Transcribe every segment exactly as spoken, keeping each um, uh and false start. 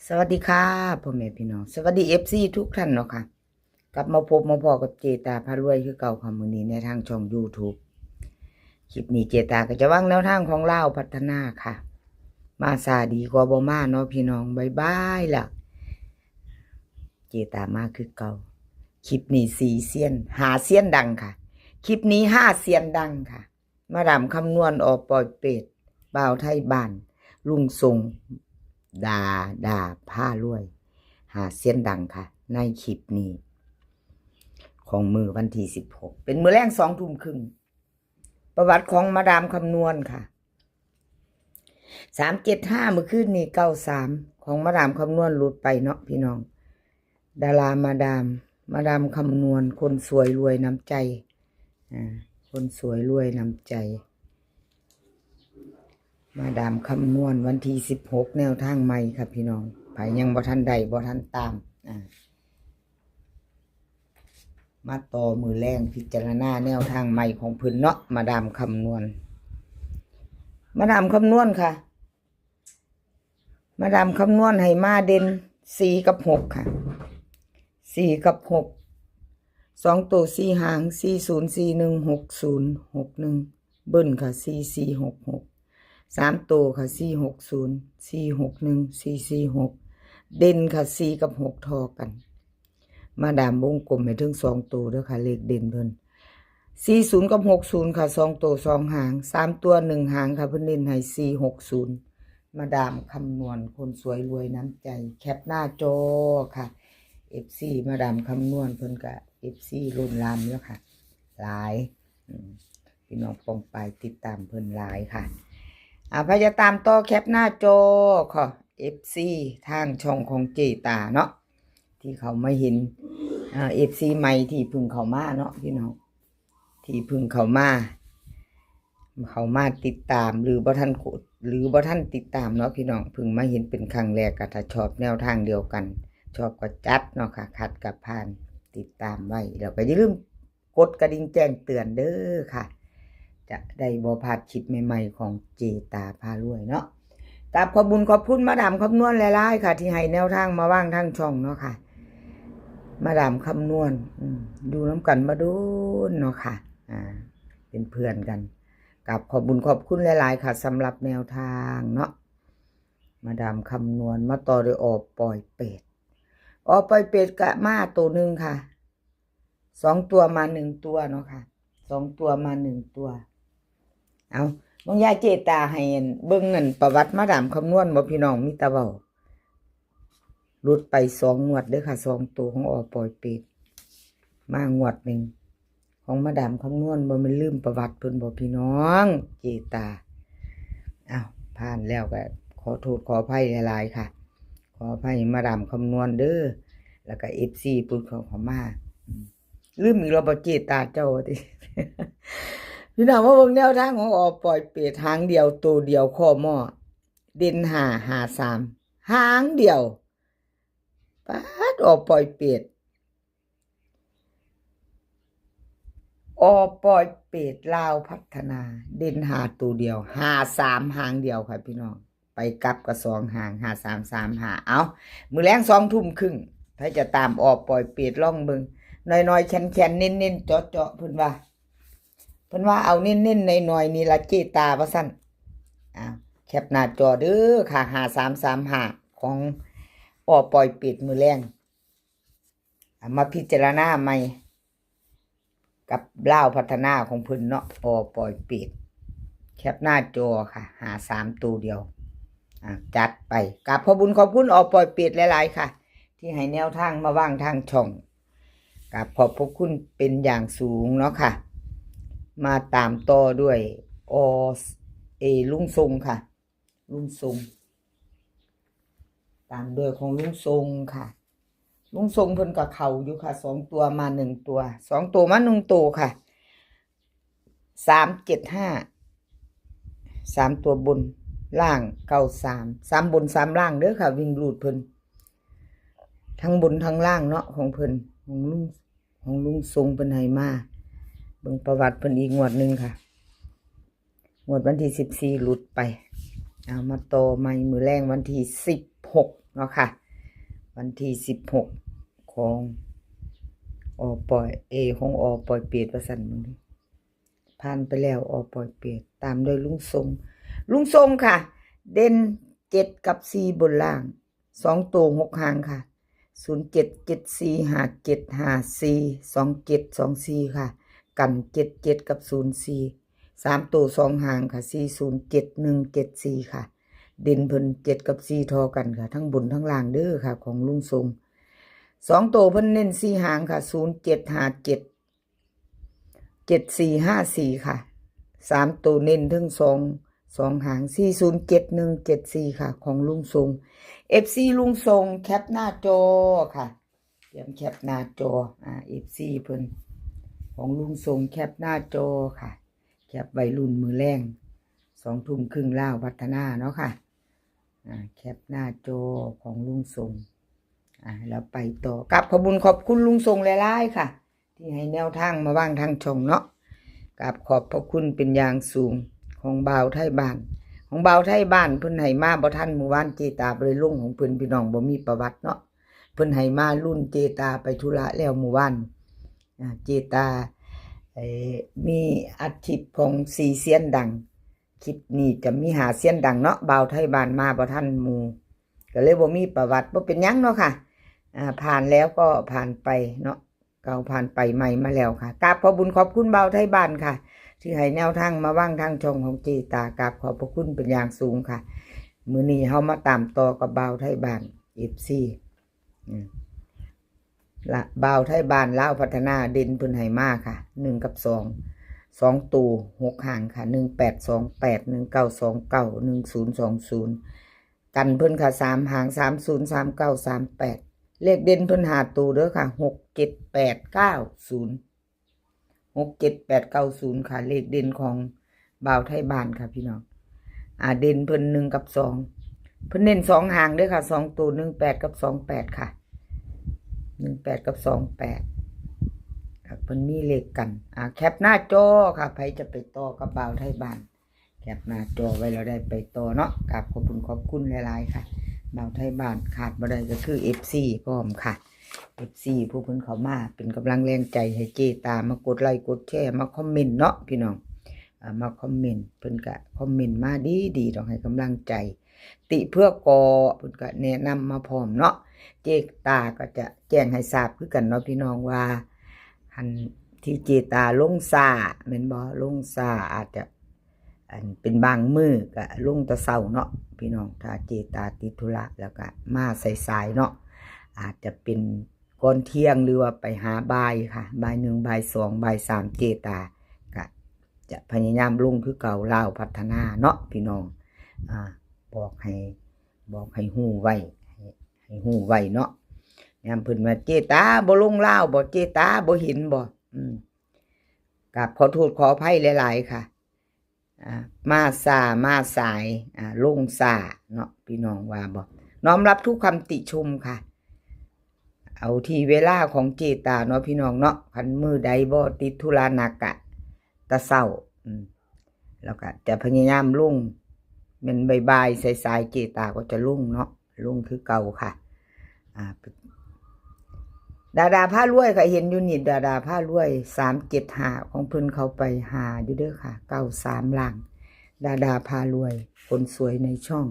สวัสดีค่ะพ่อแม่พี่น้อง สวัสดี เอฟซี ทุกท่านเนาะค่ะ กลับมาพบมาพ้อกับเจตาพารวยคือเก่าค่ะ มื้อนี้ในทางช่อง YouTube คลิปนี้เจตาก็จะวางแนวทางของลาวพัฒนาค่ะ มาซาดีกว่าบ่มาเนาะพี่น้อง บ๊ายบายละ เจตามาคือเก่า คลิปนี้สี่เซียน ห้าเซียนดังค่ะ คลิปนี้ห้าเซียนดังค่ะ มาดามคำนวณ อ.ปอยเปต บ่าวไทยบ้าน ลุงทรง ดา ดาพารวย ห้าเซียนดังค่ะ ในคลิปนี้ ของมื้อวันที่สิบหก เป็นมื้อแลงสองทุ่มครึ่ง ประวัติของมาดามคำนวณค่ะ สามเจ็ดห้า มื้อคืนนี้ เก้าสาม ของมาดามคำนวณหลุดไปเนาะพี่น้อง ดารามาดาม มาดามคำนวณ คนสวยรวยน้ำใจ อ่า คนสวยรวยน้ำใจ มาดามคำนวณวันที่สิบหก แนวทางใหม่ค่ะพี่น้อง ไผยังบ่ทันได้บ่ทันตาม อ่า มาต่อมื้อแลงพิจารณาแนวทางใหม่ของเพิ่นเนาะ มาดามคำนวณ มาดามคำนวณค่ะ มาดามคำนวณให้มาเด่น สี่ กับ หก ค่ะ สี่ กับ หก สองตัวสี่หาง สี่ศูนย์ สี่หนึ่ง หกศูนย์ หกหนึ่ง เบิ้ลค่ะ สี่สี่หกหก สามตัวค่ะ สี่หกศูนย์ สี่หกหนึ่ง สี่สี่หก เด่นค่ะ สี่ กับ หก ทอกัน มาดามวงกลมให้ถึงสองตัวเด้อค่ะ เลขเด่นเพิ่น สี่ศูนย์ กับ หกศูนย์ ค่ะ สองตัวสองหาง สามตัวหนึ่งหางค่ะ เพิ่นเน้นให้ สี่หกศูนย์ มาดามคำนวณ คนสวยรวยน้ำใจ แคปหน้าจอค่ะ เอฟซี มาดามคำนวณเพิ่นกะ เอฟซี ล้นหลามอยู่ค่ะ หลาย อืม พี่น้องปองปายติดตามเพิ่นหลายค่ะ อ่า ไผจะตามต่อแคปหน้าจอค่ะ เอฟซี ทางช่องของเจตาเนาะ ที่เขามาเห็น อ่า เอฟซี ใหม่ที่เพิ่งเข้ามาเนาะพี่น้อง ที่เพิ่งเข้ามา เข้ามาติดตาม หรือบ่ทันกด หรือบ่ทันติดตามเนาะพี่น้อง เพิ่งมาเห็นเป็นครั้งแรก ก็ถ้าชอบแนวทางเดียวกัน ชอบก็จัดเนาะค่ะ ขัดก็ผ่าน ติดตามไว้ แล้วก็อย่าลืมกดกระดิ่งแจ้งเตือนเด้อค่ะ จะได้บ่พลาดคลิปใหม่ๆของเจตาพารวยเนาะ กราบขอบบุญขอบคุณมาดามคำนวณหลายๆค่ะ ที่ให้แนวทางมาวางทางช่องเนาะค่ะ มาดามคำนวณ อืม อยู่นำกันมาโดนเนาะค่ะ อ่า เป็นเพื่อนกัน กราบขอบบุญขอบคุณหลายๆค่ะ สำหรับแนวทางเนาะ มาดามคำนวณ มาต่อด้วย อ.ปอยเปต อ.ปอยเปต กะมาตัวหนึ่งค่ะ สองตัวมาหนึ่งตัวเนาะค่ะ สองตัวมาหนึ่งตัว เอา บางยายเจตาให้เบิ่งเงินประวัติมาดามคำนวณบ่พี่น้อง มีแต่เว้า หลุดไปสองงวดเด้อค่ะ สองตัวของ อ.ปอยเปต มางวดหนึ่ง ของมาดามคำนวณ บ่แม่นลืมประวัติเพิ่นบ่พี่น้อง เจตา อ้าว ผ่านแล้วก็ขอโทษขออภัยหลายๆค่ะ ขออภัยมาดามคำนวณเด้อ แล้วก็ เอฟซี เพิ่นเข้ามา อืม ลืมอีกแล้วบ่เจตาเจ้าติ พี่น้องมาเบิ่งแนวทางของ อ.ปอยเปต หางเดียว ตัวเดียว ข้อหม้อ เด่นห้า ห้าสาม หางเดียว ป๊าด อ.ปอยเปต อ.ปอยเปต ลาวพัฒนา เด่นห้าตัวเดียว ห้าสาม หางเดียวค่ะพี่น้อง ไปกลับก็สองหาง ห้าสาม สามห้า เอา มื้อแลงสองทุ่มครึ่ง ไผจะตาม อ.ปอยเปต ลองเบิ่ง น้อยๆ แคนๆ เน้นๆ เจาะๆ เพิ่นว่า เพิ่นว่าเอาเน้นๆ น้อยๆ นี่ละเจตาว่าซั่น อ้าว แคปหน้าจอเด้อค่ะ ห้าสาม สามห้า ของ อ.ปอยเปต มื้อแลง เอามาพิจารณาใหม่ กับลาวพัฒนาของเพิ่นเนาะ อ.ปอยเปต แคปหน้าจอค่ะ ห้าสาม ตัวเดียว อ่ะ จัดไป กราบขอบบุญขอบคุณ อ.ปอยเปต หลายๆค่ะ ที่ให้แนวทางมาวางทางช่อง กราบขอบพระคุณเป็นอย่างสูงเนาะค่ะ มาตามต่อด้วย อ.เอ ลุงทรงค่ะ ลุงทรง ตามด้วยของลุงทรงค่ะ ลุงทรงเพิ่นก็เข้าอยู่ค่ะ สองตัวมาหนึ่งตัว สองตัวมาหนึ่งตัวค่ะ สามเจ็ดห้า สามตัวบน ล่าง เก้าสาม สามบนสามล่างเด้อค่ะ วิ่งรูดเพิ่น ทั้งบนทั้งล่างเนาะ ของเพิ่น ของลุง ของลุงทรงเพิ่นให้มา เบิ่งประวัติเพิ่นอีกงวดหนึ่งค่ะ งวดวันที่สิบสี่หลุดไป เอามาต่อใหม่มื้อแลงวันที่สิบห หกเนาะค่ะ วันที่สิบหก ของ อ.ปอย เอ ของ อ.ปอย เปต ว่าซั่น มื้อนี้ ผ่านไปแล้ว อ.ปอย เปต ตามด้วยลุงทรง ลุงทรงค่ะ เด่น เจ็ด กับ สี่ บนล่าง สอง ตัว หก หางค่ะ ศูนย์เจ็ด เจ็ดสี่ ห้าเจ็ด ห้าสี่ สองเจ็ด สองสี่ ค่ะ กัน เจ็ดเจ็ด กับ ศูนย์สี่ สาม ตัว สอง หางค่ะ สี่ศูนย์ เจ็ดหนึ่ง เจ็ดสี่ ค่ะ เด่นเพิ่น เจ็ด กับ สี่ ทอกันค่ะ ทั้งบนทั้งล่างเด้อค่ะ ของลุงทรง สอง ตัวเพิ่นเน้น สี่ หางค่ะ ศูนย์เจ็ด ห้าเจ็ด เจ็ดสี่ ห้าสี่ ค่ะ สาม ตัวเน้นทั้งสอง สอง หาง สี่ศูนย์ เจ็ดหนึ่ง เจ็ดสี่ ค่ะ ของลุงทรง เอฟซี ลุงทรง แคปหน้าจอค่ะ เตรียมแคปหน้าจอ อ่า เอฟซี เพิ่น ของลุงทรง แคปหน้าจอค่ะ แคปไว้รุ่นมื้อแลง สองทุ่มครึ่ง ลาวพัฒนาเนาะค่ะ อ่า แคปหน้าจอของลุงทรง อ่า แล้วไปต่อ กราบขอบบุญขอบคุณลุงทรงหลายๆค่ะ ที่ให้แนวทางมาวางทางช่องเนาะ กราบขอบพระคุณเป็นอย่างสูง ของบ่าวไทยบ้าน ของบ่าวไทยบ้านเพิ่นให้มาบ่ทันมื้อวาน เจตาบ่ได้ลงของเพิ่น พี่น้อง บ่มีประวัติเนาะ เพิ่นให้มารุ่นเจตาไปธุระแล้วมื้อวาน อ่า เจตา เอ่อ มีอัดคลิปของสี่เซียนดัง คลิปนี้จะมีห้าเซียนดังเนาะ บ่าวไทยบ้านมาบ่ทันหมู่ ก็เลยบ่มีประวัติ บ่เป็นหยังเนาะค่ะ อ่า ผ่านแล้วก็ผ่านไปเนาะ เก่าผ่านไป ใหม่มาแล้วค่ะ กราบขอบบุญขอบคุณบ่าวไทยบ้านค่ะ ที่ให้แนวทางมาวางทางช่องของเจตา กราบขอบพระคุณเป็นอย่างสูงค่ะ มื้อนี้เฮามาตามต่อกับบ่าวไทยบ้าน เอฟซี อืม ละ บ่าวไทยบ้านลาวพัฒนา เด่นเพิ่นให้มาค่ะ หนึ่ง กับ สอง สอง ตัว หก หางค่ะ หนึ่งแปดสองแปด หนึ่งเก้าสองเก้า หนึ่งศูนย์สองศูนย์ กันเพิ่นค่ะ สาม หาง สามศูนย์ สามเก้า สามแปด เลขเด่นเพิ่น ห้า ตัวเด้อค่ะ หกเจ็ดแปดเก้าศูนย์ หกเจ็ดแปดเก้าศูนย์ ค่ะ เลขเด่นของบ่าวไทยบ้านค่ะพี่น้อง อ่า เด่นเพิ่น หนึ่ง กับ สอง เพิ่นเน้น สอง หางเด้อค่ะ สอง ตัว หนึ่งแปด กับ สองแปด ค่ะ หนึ่งแปด กับ สองแปด อ่า เพิ่นมีเลขกัน อ่า แคปหน้าจอค่ะ ไผจะไปต่อกับบ่าวไทยบ้าน แคปหน้าจอไว้แล้วได้ไปต่อเนาะ กราบขอบคุณขอบคุณหลายๆค่ะ บ่าวไทยบ้านขาดบ่ได้ก็คือ เอฟซี พร้อมค่ะ เอฟซี ผู้เพิ่นเข้ามาเป็นกำลังแรงใจให้เจตา มากดไลค์กดแชร์ มาคอมเมนต์เนาะพี่น้อง อ่า มาคอมเมนต์ เพิ่นก็คอมเมนต์มาดีๆ ต้องให้กำลังใจ ติเพื่อก่อ เพิ่นก็แนะนำมาพร้อมเนาะ เจตาก็จะแจ้งให้ทราบคือกันเนาะพี่น้องว่า อันที่เจตาลงช้าแม่นบ่ ลงช้าอาจจะ อันเป็นบางมื้อก็ลงแต่เช้าเนาะพี่น้อง ถ้าเจตาติดธุระแล้วก็มาสายๆเนาะ อาจจะเป็นก่อนเที่ยงหรือว่าไปหาบ่ายค่ะ บ่ายหนึ่ง บ่ายสอง บ่ายสาม เจตาก็จะพยายามลงคือเก่า ลาวพัฒนาเนาะพี่น้อง อ่า บอกให้ บอกให้ฮู้ไว้ ให้ ให้ฮู้ไว้เนาะ ยามเพิ่นว่า "เจตาบ่ลงลาวบ่ เจตาบ่เห็นบ่" อืม กราบขอโทษขออภัยหลายๆค่ะ อ่า มาช้ามาสาย อ่า ลงช้าเนาะ พี่น้องว่าบ่ น้อมรับทุกคำติชมค่ะ เอาที่เวลาของเจตาเนาะพี่น้องเนาะ คันมื้อใดบ่ติดธุระหนักกะแต่เช้า อืม แล้วก็จะพยายามลง แม่นบ่ายๆ สายๆ เจตาก็จะลงเนาะ ลงคือเก่าค่ะ อ่า ดาดาพารวยค่ะ เห็นอยู่นี่ ดาดาพารวย สามเจ็ดห้า ของเพิ่นเข้าไปหาอยู่เด้อค่ะ เก้าสาม ล่าง ดาดาพารวย คนสวยในช่อง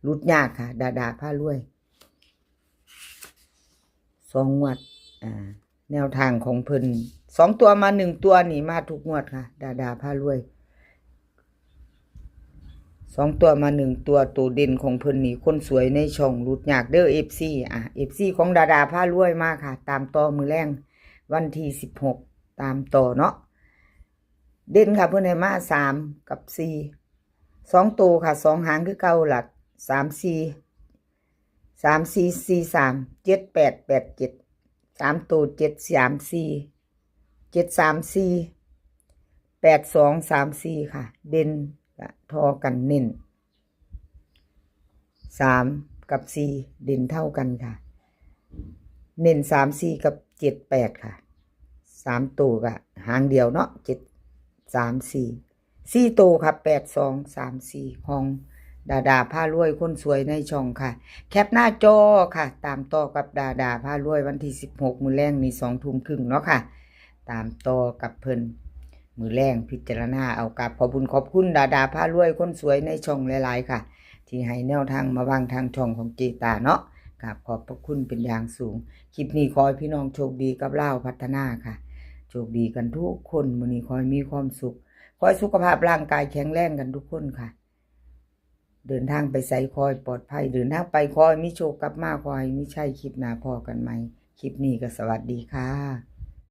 หลุดยากค่ะ ดาดาพารวย สองงวด อ่า แนวทางของเพิ่น สองตัวมาหนึ่งตัวนี่มาทุกงวดค่ะ ดาดาพารวย สองตัวมาหนึ่งตัว ตัวเด่นของเพิ่นนี่ คนสวยในช่องหลุดยากเด้อ เอฟซี อ่ะ เอฟซี ของดาดาพารวยมาค่ะ ตามต่อมื้อแลง วันที่สิบหก ตามต่อเนาะ เด่นค่ะ เพิ่นให้มา สาม กับ สี่ สองตัวค่ะ สอง หางคือเก่าล่ะ สาม สี่ สาม สี่ สี่ สาม เจ็ด แปด แปด เจ็ด สามตัว เจ็ด สาม สี่ เจ็ด สาม สี่ แปด สอง สาม สี่ ค่ะ เด่นก็ทอกัน เน้น สาม กับ สี่ เด่นเท่ากันค่ะ เน้น สาม สี่ กับ เจ็ด แปด ค่ะ สามตัวก็หางเดียวเนาะ เจ็ด สาม สี่ สี่ตัวค่ะ แปด สอง สาม สี่ ของ ดาดาพารวยคนสวยในช่องค่ะ แคปหน้าจอค่ะ ตามต่อกับดาดาพารวยวันที่สิบหก มื้อแลงนี่สองทุ่มครึ่งเนาะค่ะ ตามต่อกับเพิ่น มื้อแลงพิจารณาเอา กราบขอบคุณขอบคุณดาดาพารวยคนสวยในช่องหลายๆค่ะ ที่ให้แนวทางมาเบิ่งทางช่องของเจตาเนาะ กราบขอบพระคุณเป็นอย่างสูง คลิปนี้ขอให้พี่น้องโชคดีกับลาวพัฒนาค่ะ โชคดีกันทุกคน มื้อนี้ขอให้มีความสุข ขอให้สุขภาพร่างกายแข็งแรงกันทุกคนค่ะ เดินทางไปไสขอให้ปลอดภัย เดินทางไปขอให้มีโชค กลับมาขอให้มีชัย คลิปหน้าพ้อกันใหม่ คลิปนี้ก็สวัสดีค่ะ